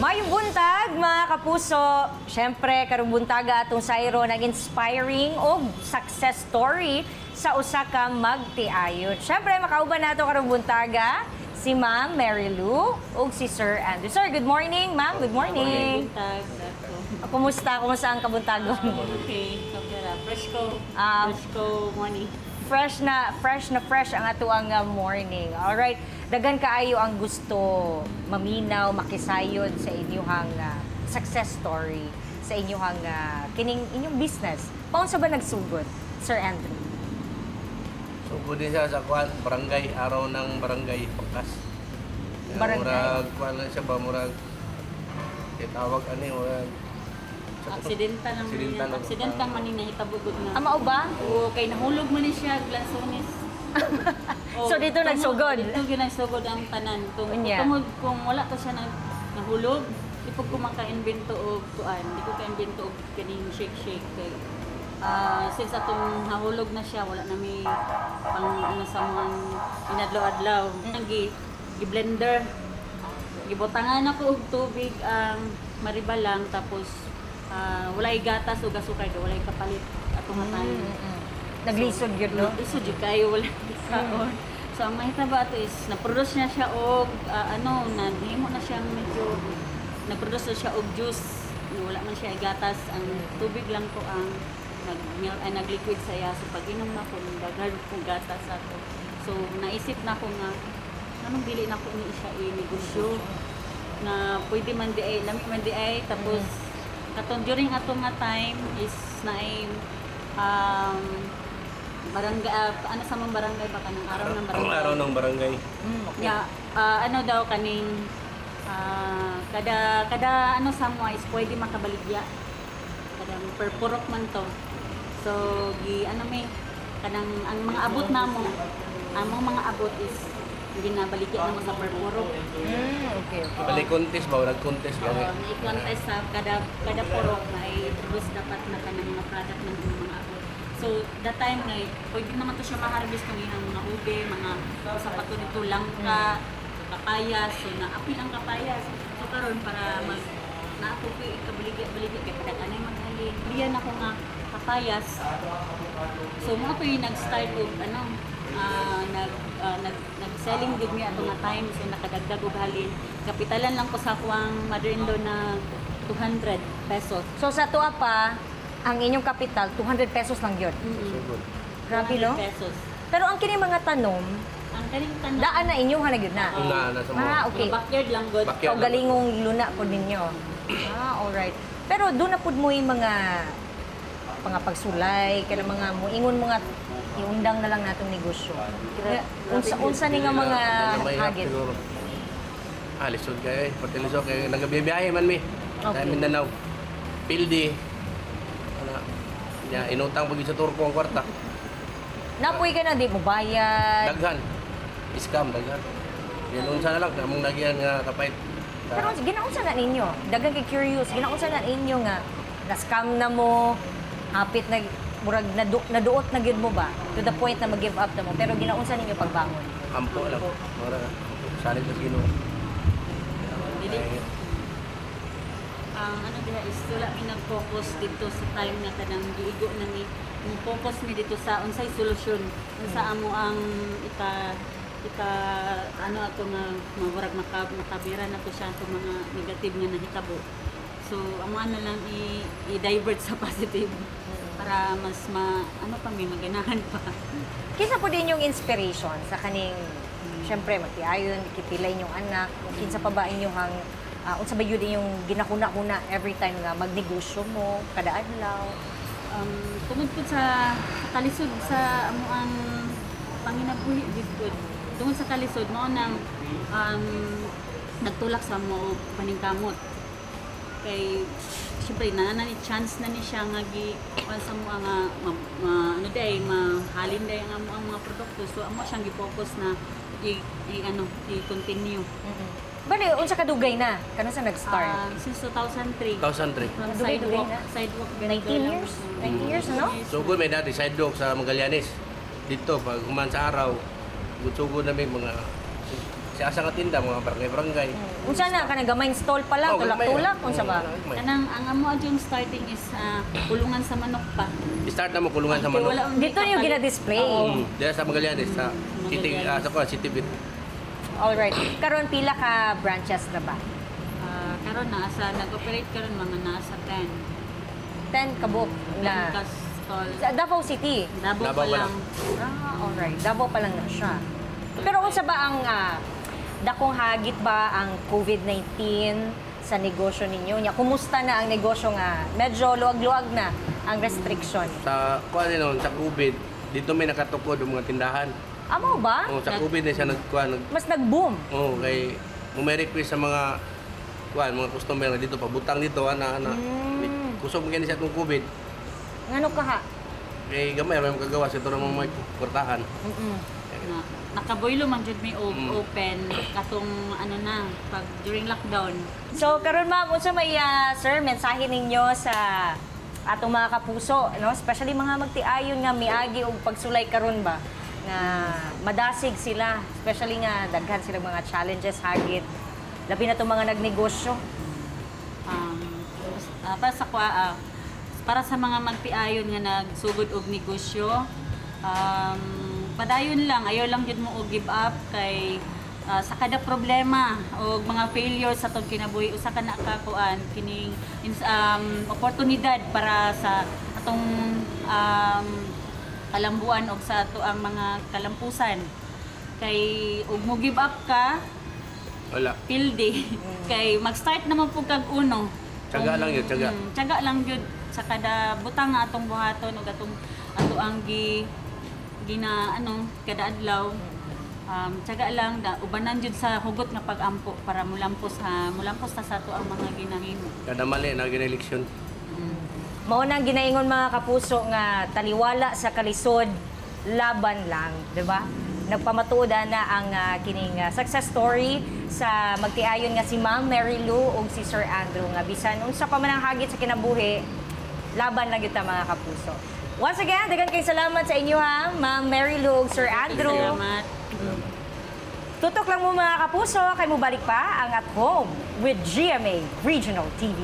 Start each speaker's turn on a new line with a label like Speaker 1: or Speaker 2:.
Speaker 1: Mayong buntag, mga kapuso. Siyempre, karong buntaga atong sayro ng inspiring o success story sa usa ka magtiayon. Siyempre, makauban nato karong buntaga si Ma'am Mary Lou ug si Sir Andrew. Sir, good morning. Ma'am, good morning.
Speaker 2: Buntag, dato.
Speaker 1: Kumusta? Kumusta ang kabuntagon?
Speaker 2: Okay, kapira. Fresh ko. Fresh ko morning.
Speaker 1: Fresh na fresh na fresh ang atuang morning. All right. Daghan kaayo ang gusto maminaw, makisayod sa inyong success story, sa inyong kining inyong business. Paunsa ba nagsugod, Sir Andrew?
Speaker 3: Sugod din siya sa kwan, barangay, Araw ng Barangay, Pangkas.
Speaker 1: Barangay?
Speaker 3: Murag, kwan lang siya ba, murag, eh, tawag ani, murag,
Speaker 2: Aksidenta lang
Speaker 3: Aksidenta
Speaker 2: niya.
Speaker 3: lang.
Speaker 2: Aksidenta man ni nahitabo gud na.
Speaker 1: Ama ba?
Speaker 2: Oo, kay nahulog man ni siya lansones. Oo,
Speaker 1: So, dito nagsugod?
Speaker 2: Dito gyud nagsugod ang tanan. Tung,
Speaker 1: Unya.
Speaker 2: tungod kung wala to siya nahulog, di po ko maka-invento og kuan, di ko ka-invento og kaning shake shake kay since atong nahulog na siya, wala na mi pang ano sa mga inadlaw-adlaw. Ang gi, gi-blender. Gibutangan ako og tubig ang maribalang, tapos walay gatas o asukar kay walay kapalit atong nga time.
Speaker 1: Naglisod gyud, no?
Speaker 2: Lisod jud kayo, wala kaon. So ang mahitabo ato is na-produce na siya og ano, nahimo na siyang medyo nag-produce na siya og juice. Wala man siya gatas, ang tubig lang ko ang nag ay nag-liquid sa iya. So pag inom na ko, daghan kong gatas ato. So naisip na ko nga anong dili na ko ni siya i-negosyo na pwede man di ay, lami man di ay, tapos katong during ato nga time is naay barangay, ano sa mga barangay ba, kanang Araw ng
Speaker 3: Ang
Speaker 2: Barangay.
Speaker 3: Araw ng Barangay.
Speaker 2: Yeah, ano daw kaning kada kada ano sa mo is pwede makabaligya. Kada per purok man to. So gi ano may kanang ang mga abot namo, ang mga abot is ginabaligya namo sa per purok.
Speaker 1: Okay.
Speaker 3: Bali contest ba, murag contest gani.
Speaker 2: Oo, na-contest sa kada kada purok na i-introduce dapat na kanang mga product ng mga abot. So, that time nga, pwede naman to siya ma-harvest ng iyang mga ube, mga sa pato dito, langka, kapayas. So, naapil ang kapayas. So, karon para mag na ako ko ikabaligya baligya kay padag anay maghalin. Diyan ako nga kapayas. So, mga po yung nag-start og ano, nag nag nag-selling gud mi ato nga time, so nakadagdag og halin. Kapitalan lang ko sa akuang mother-in-law na 200 pesos.
Speaker 1: So sa tuwa pa, ang inyong kapital 200 pesos lang gyud.
Speaker 3: Sugod.
Speaker 1: Grabe, no?
Speaker 2: 200 pesos.
Speaker 1: Pero ang kini mga tanom,
Speaker 2: Ang kaning tanan
Speaker 1: daan na inyo na gyud na.
Speaker 3: Na, nasa mo.
Speaker 1: Ah, okay.
Speaker 2: Mga backyard lang gud.
Speaker 3: Backyard.
Speaker 1: Kaugalingong luna po ninyo. Ah, alright. Pero doon na pud mo yung mga pagsulay, kaya mga muingon mga iundang na lang natong negosyo.
Speaker 2: Grabe.
Speaker 1: Unsa unsa ni nga mga
Speaker 3: Gamay na
Speaker 1: hagit?
Speaker 3: siguro. Ah, lisod kayo eh. Pati lisod kayo. Nagabiyahe man mi.
Speaker 1: Okay.
Speaker 3: Sa Mindanao. Pildi. Ano, ya, inutang pag sa Turko ang kwarta.
Speaker 1: Napuy ka na di mo bayad.
Speaker 3: Daghan. Scam, daghan. Yan, unsa na lang, among nagyan nga kapait.
Speaker 1: Pero ginaunsa na ninyo? Daghang kay curious, ginaunsa na ninyo nga na-scam na mo, hapit na murag naduot na gyud mo ba to the point na mag-give up na mo, pero ginaunsa ninyo pagbangon?
Speaker 3: Ampo lang. Mura na. Salig na sa Ginoo.
Speaker 2: Dili
Speaker 3: Ay,
Speaker 2: ang ano diha is wala mi nag-focus dito sa time nga kanang giigo na mi. Ang focus mi dito sa unsay solusyon, unsa amo ang ika ika ano ato nga murag makabira na to siya atong mga negative nga nahitabo. So amo na lang i-divert sa positive para mas ma ano pa mi maganahan pa.
Speaker 1: Kinsa po din yung inspiration sa kaning syempre magtiayon, kipilay inyong anak, kung kinsa pa ba inyong unsa ba yun inyong ginahuna-huna every time nga magnegosyo mo kada adlaw?
Speaker 2: Tungod po sa kalisod sa amo ang panginabuhi gid pud. Tungod sa kalisod mao nang nagtulak sa amo og paningkamot. Kay syempre naa na ni chance na ni siya nga gi kuan sa amo nga ano day mahalin day ang amo ang mga produkto. So amo siyang gi-focus na i ano i-continue.
Speaker 1: Bali, unsa kadugay na? Kano sa nag-start?
Speaker 2: Since 2003.
Speaker 3: 2003.
Speaker 2: From
Speaker 1: Dugay-dugay
Speaker 2: sidewalk,
Speaker 1: na.
Speaker 2: sidewalk
Speaker 1: 19
Speaker 2: vendor lang.
Speaker 1: years? 19 years, ano?
Speaker 3: Sugod may dati sidewalk sa Magallanes. Dito, pag human sa araw, sugod na may mga Sa asa nga tinda, mga barangay-barangay.
Speaker 1: Unsa na kanang gamay stall pa lang,
Speaker 3: Oh, gamay.
Speaker 1: tulak-tulak unsa ba?
Speaker 3: Gamay.
Speaker 2: Kanang ang amo yung starting is kulungan sa manok pa.
Speaker 3: Start na mo kulungan sa
Speaker 2: Kay
Speaker 3: manok.
Speaker 2: wala man
Speaker 1: Dito yung
Speaker 2: kapalit.
Speaker 1: gina-display.
Speaker 2: Oo.
Speaker 3: Diya sa Magallanes, sa City, sa kuan, City Bit.
Speaker 1: Alright. Karon pila ka branches na ba?
Speaker 2: Karon naa sa nag-operate karon mga nasa 10.
Speaker 1: 10 kabuok na.
Speaker 2: Na stall.
Speaker 1: Sa Davao City.
Speaker 2: Davao
Speaker 3: Davao
Speaker 2: pa
Speaker 3: pa
Speaker 2: lang.
Speaker 3: lang.
Speaker 1: Alright. Davao pa lang na siya. Pero unsa ba ang dakong hagit ba ang COVID-19 sa negosyo ninyo? Nya, kumusta na ang negosyo nga? Medyo luwag-luwag na ang restriction.
Speaker 3: Sa kuan din noon, sa COVID, dito may nakatukod ang mga tindahan.
Speaker 1: Amo ba?
Speaker 3: Oh, sa COVID na siya nagkuan, nag
Speaker 1: Mas nag-boom.
Speaker 3: oh, kay may request sa mga kuan, mga customer na dito pabutang dito ana ana. Kusog man gani sa atong COVID.
Speaker 1: Ngano ka ha?
Speaker 3: Kay gamay ra may makagawa sa ito mga may kwartahan.
Speaker 2: Na, nakaboylo man jud mi og open katong ano na pag during lockdown.
Speaker 1: So karon ma'am, unsa may sir mensahe ninyo sa atong mga kapuso, no? Especially mga magtiayon nga miagi og pagsulay karon ba nga madasig sila, especially nga daghan sila mga challenges hagit. Labi na tong mga nagnegosyo.
Speaker 2: Para sa mga magtiayon nga nagsugod og negosyo, padayon lang, ayaw lang jud mo og give up kay sa kada problema o mga failure sa atong kinabuhi, usa ka na kakuan kining oportunidad para sa atong kalambuan og sa ato ang mga kalampusan kay ug mo give up ka,
Speaker 3: Wala.
Speaker 2: pildi kay mag-start naman pud kag uno.
Speaker 3: Tiyaga lang yun, tiyaga.
Speaker 2: Tiyaga lang yun sa kada butang nga atong buhaton ug atong ato ang gi gina ano kada adlaw, tiyaga lang da, ubanan jud sa hugot nga pag-ampo para mulampos ta sa ato ang mga ginahimo.
Speaker 3: Kada mali na gineleksyon.
Speaker 1: Mao nang ginaingon, mga kapuso, nga taliwala sa kalisod, laban lang, di ba? Nagpamatuod na ang kining success story sa magtiayon nga si Ma'am Mary Lou ug si Sir Andrew nga bisan unsa pa man ang hagit sa kinabuhi, laban lang gyud ta, mga kapuso. Once again, daghan kay salamat sa inyo ha, Ma'am Mary Lou ug Sir Andrew.
Speaker 2: Salamat.
Speaker 1: Tutok lang mo, mga kapuso, kay mobalik pa ang At Home with GMA Regional TV.